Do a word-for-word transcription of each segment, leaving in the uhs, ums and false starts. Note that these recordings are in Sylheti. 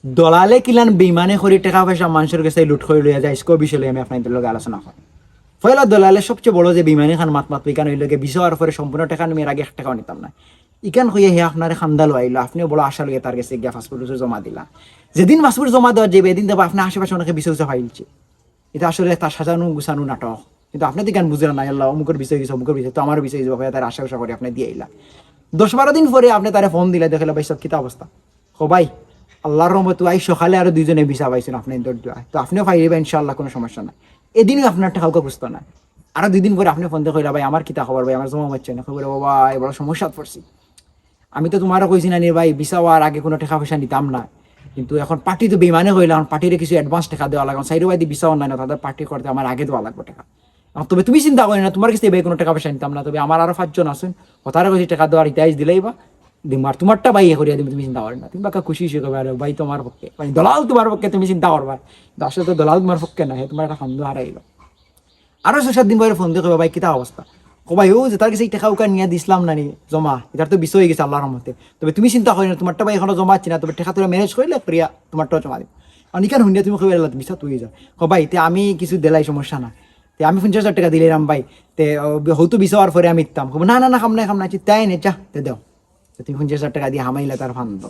দলালে কিলান বেইমানি করি টেকা পয়সা মানষর গেছে লুট করি লইয়া যায়, আইজকু বিষয় লইয়া আমি আপনাইনতর লগে আলোচনা করি। পয়লা দলালে সবচেয়ে বড় যে বেইমানি খান মাত মাতবো ইখান অইলো গি, ভিসা অওয়ার পরে সম্পূর্ণ টেকা নিমু, এর আগে এক টেকাও নিতাম না। ইখান কইয়া হে আপনারে কান্দা লইয়া আইলো, আপনিও বড় আশা লইয়া তার গেছে গিয়া পাসপোর্ট উসপোর্ট জমা দিলা। যেদিন পাসপোর্ট জমা দেওয়ার যাইবা, এদিন দেখবা আপনার আশে পাশে অনেকে ভিসা উসা পাইলিছে। ইটা আসলে তার সাজানো গুছানো নাটক। কিন্তু আপনে তো ইখান বুঝরা না, আল্লাহ, অমুকর ভিসা অইগেছে, অমুকর ভিসা, তো আমারও ভিসা অইযিবো, কইয়া তার আশা উশা করি আপনে দিয়া আইলা। দশ বারো দিন পরে আপনে তারে ফোন দিলা, দেখলা, "ভাই সাব, কিতা অবস্থা?" কয়, "ভাই, আল্লাহর রহমতে আইজ সকালে আরো দুইজনে ভিসা পাইছইন আপনাইনতর দোয়ায়, তো আপনেও পাইলিবা ইনশাআল্লাহ, কুনু সমস্যা নাই।" এদিনও আপনার টেকা উকা খুজতো না। আরো দুই দিন পরে আপনে ফোন দিয়া কইলা, "ভাই, আমার কিতা খবর ভাই, আমার জমা মাতছে না।" কইবো, "ও ভাই, বড় সমস্যাত পড়ছি। আমি তো তুমারে কইছি না নি ভাই, ভিসা অওয়ার আগে কুনু টেকা পয়সা নিতাম না, কিন্তু এখন পার্টি তো বেইমানে কইলা, এখন পার্টিরে কিছু অ্যাডভান্স টেকা দেওয়া লাগে, চাইরোবায়দি ভিসা অনলাইন, তাদের পার্টি করতে আমার আগে দেওয়া লাগবো টেকা। এখন তবে তুমি চিন্তা করিও না, তুমার গেছে ভাই কুনু টেকা পয়সা নিতাম না, তবে আমার আরো পাঁচজন আছইন, হতারে কইছি টেকা দেওয়ার, ইতা আইজ দিলাইবা, দিমু, আর তুমারটা ভাই করিয়া দিমু, তুমি চিন্তা করিও না।" তুমি বাক্কা খুশি খুশি কইবা, "আরে ভাই তুমার পক্ষে, মানে দলাল তুমার পক্ষে, তুমি চিন্তা করবায়।" কিন্তু আসলে তো দলাল তুমার পক্ষে না, হে তুমার একটা ফান্দো হারাইলো। আরো ছয় সাত দিন পরে ফোন দিয়া কইবা, "ভাই, কিতা অবস্থা?" কও, "ভাই, অউ যে তার গেছে ই টেকা উকা নিয়া দিছলাম না নি জমা, ইটার তো ভিসা অইগেছে আল্লাহর রহমতে। তবে তুমি চিন্তা করিও না, তুমারটা ভাই এখনো জমা দিছি না, তবে টেকা তুমরা ম্যানেজ করিলে করিয়া তুমারটাও জমা দিমু।" অখন ইখান হুনিয়া তুমি কইবা, "আল্লাহ, ভিসা তো অইযার।" কও, "ভাই, তে আমি কিছু দিলাই, সমস্যা না, তে আমি পঞ্চাশ হাজার টেকা দিলাইরাম ভাই, তে, ও, হয়তো ভিসা অওয়ার পরে আমি দিতাম।" কইবো, "না, না, না, কাম নাই, কাম নাই, আচ্ছা, তাই নে, যা, তে দেও।" তে তুমি পঞ্চাশ হাজার টেকা দিয়া হামাইলা তার ফান্দো।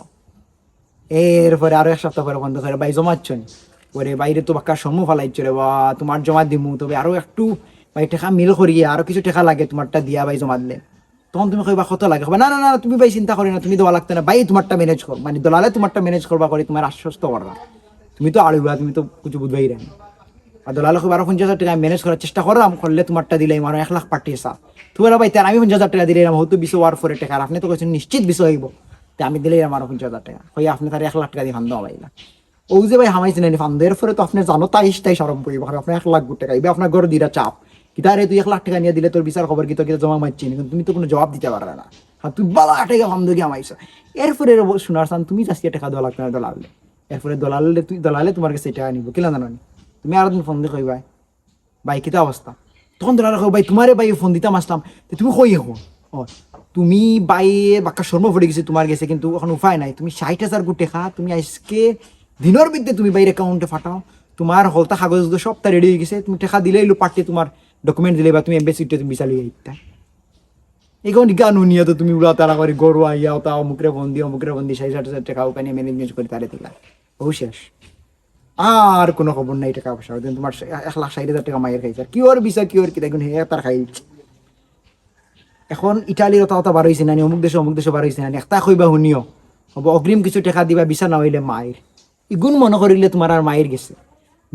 এরপরে আরো এক সপ্তাহ পরে ফোন দিয়া কইরা, "ভাই, জমা দিছো নি?" "ওরে ভাইরে, তো বাক্কা সময় ফালাইছো রে বা, তুমার জমা দিমু, তবে আরো একটু ভাই টেকা মিল করিয়া, আরো কিছু টেকা লাগে তুমারটা দিয়া ভাই জমা দিলে।" তখন তুমি কইবা, "কত লাগে?" কইবা, "না, না, না, তুমি ভাই চিন্তা করিও না, তুমি দেওয়া লাগতো না, ভাই তুমারটা ম্যানেজ কর।" মানে দলালে তুমারটা ম্যানেজ করবা করি তুমারে আশ্বস্ত কররা। তুমি তো আড়ুয়া, তুমি তো কিছু বুঝবায় না। আর দলালে কইবা, "আরো পঞ্চাশ হাজার টেকা আমি ম্যানেজ করার চেষ্টা কররাম, করলে তুমারটা দিলাইমু, আরো এক লাখ পার্টি আছে।" তুমি বলো, "ভাই, তে আমি পঞ্চাশ হাজার টেকা দিলাইরাম, হয়তো ভিসা অওয়ার পরে টেকা, আর আপনে তো কইছইন নিশ্চিত ভিসা অইবো, তে আমি দিলাইরাম আরো পঞ্চাশ হাজার টেকা।" কইয়া আপনে তারে এক লাখ টেকা দিয়া ফান্দো হামাইলা। অউ যে ভাই হামাইছে না নি ফান্দো, এরপরে তো আপনে জানো তাই তাই শরম করিবা, কারণ আপনার এক লাখ টেকা, ইবা আপনার ঘরো দিরা চাপ। কিতা রে, তুই এক লাখ টেকা নিয়া দিলে তোর ভিসার খবর কিতা, কিতা জমা মাতছে নি, কিন্তু তুমি তো কুনু জবাব দিতা পাররা না। আর তুই বালা টেকা ফান্দো গিয়া হামাইছো। এরপরে রে ব-, সোনার চান, তুমি আইজকে টেকা দেওয়া লাগতো না দলালে। এরপরে দলালে তুই, দলালে তুমার গেছে টেকা নিবো, কিলা জানো নি? তুমি আরো দিন ফোন দিয়া কইবায়, "ভাই, কিতা অবস্থা?" তখন দলালে কইবো, "ভাই, তুমারে ভাই ফোন দিতাম আছলাম, তে তুমি কই অখন?" ও, তুমি ভাই বাক্কা শরমো পড়ি গেছে তুমার গেছে, কিন্তু অখন উপায় নাই। তুমি ষাইট হাজার গু টেকা, তুমি আইজকে দিনর ভিতরে তুমি ভাইর অ্যাকাউন্টে পাঠাও, তুমার হকলতা কাগজ উগজ সবতা রেডি অইগেছে, তুমি টেকা দিলাইলে পার্টি তুমার ডকুমেন্ট দিলাইবা, তুমি এমবেসিত তুমি ভিসা লইয়া আইতায়। অখন ইখান হুনিয়া তো তুমি উড়া তাড়া করি ঘরো আইয়া ওতা অমুকরে ফোন দি, অমুকরে ফোন দি, ষাইট হাজার টেকা উকা নিয়া ম্যানেজমেন্ট করি তারে দিলা। অউ শেষ। আর কুনু খবর নাই টেকা পয়সা। ওই দিন তুমার এক লাখ ষাইট হাজার টেকা মাইর খাইছে। আর কিওর ভিসা, কিওর কিতা, ইগুন হে তার খাইছে। অখন ইটালির ওতা ওতা বার অইছে না নি, অমুক দেশো, অমুক দেশো বার অইছে না নি, একটা কইবা হুনিও। কইবো, "অগ্রিম কিছু টেকা দিবা, ভিসা না অইলে মাইর।" ইগুন মনো করিলে তুমার আর মাইর গেছে।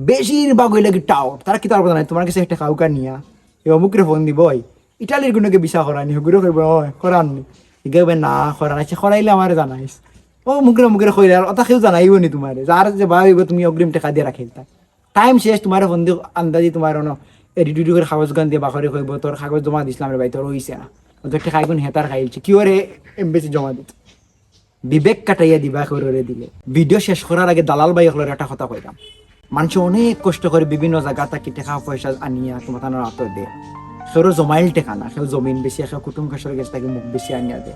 বেশিরভাগ অইলো গি টাউট। তারা কিতা করবো জানো নি? তুমার গেছে টেকা উকা নিয়া, এ অমুকরে ফোন দিবো, "ওই, ইটালির কুনুগিয়ে ভিসা করায়নি?" হগুরে কইবো, "ওই, করার নি।" ইগু কইবো, "না, করার আছে, করাইলে আমারে জানাইস।" অমুকরে, অমুকরে কইলে, আর ওতা কেউ জানাইবো নি তুমারে। যার যে বার অইবো তুমি অগ্রিম টেকা দিয়া রাখিলতায়। টাইম শেষ, তুমারে ফোন দি আন্দাজি তুমার অনো এডিট উডিট করি কাগজ গান দিয়া বার করি কইবো, "তোর কাগজ জমা দিছলাম রে ভাই, তোর অইছে না।" অতো টেকা ইগুন হে তার খাইলছে। কিওরে এমবেসি জমা দিত? বিবেক কাটাইয়া দিবা কেউরে দিলে। ভিডিও শেষ করার আগে দালাল ভাই অকলরে একটা কথা কইরাম। মানষে অনেক কষ্ট করি বিভিন্ন জাগা থাকি টেকা পয়সা আনিয়া তুমাতানর আতো দে। কেউর জমাইল টেকা না, কেউ জমিন বেচিয়া, কেউ কুটুম কাছর গেছ থাকি মুখ বেচিয়া আনিয়া দে।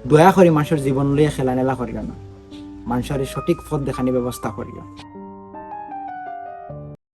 দয়া করি মানষর জীবন লইয়া খেলানেলা করিও না। মানষরে সঠিক পথ দেখানির ব্যবস্থা করিও।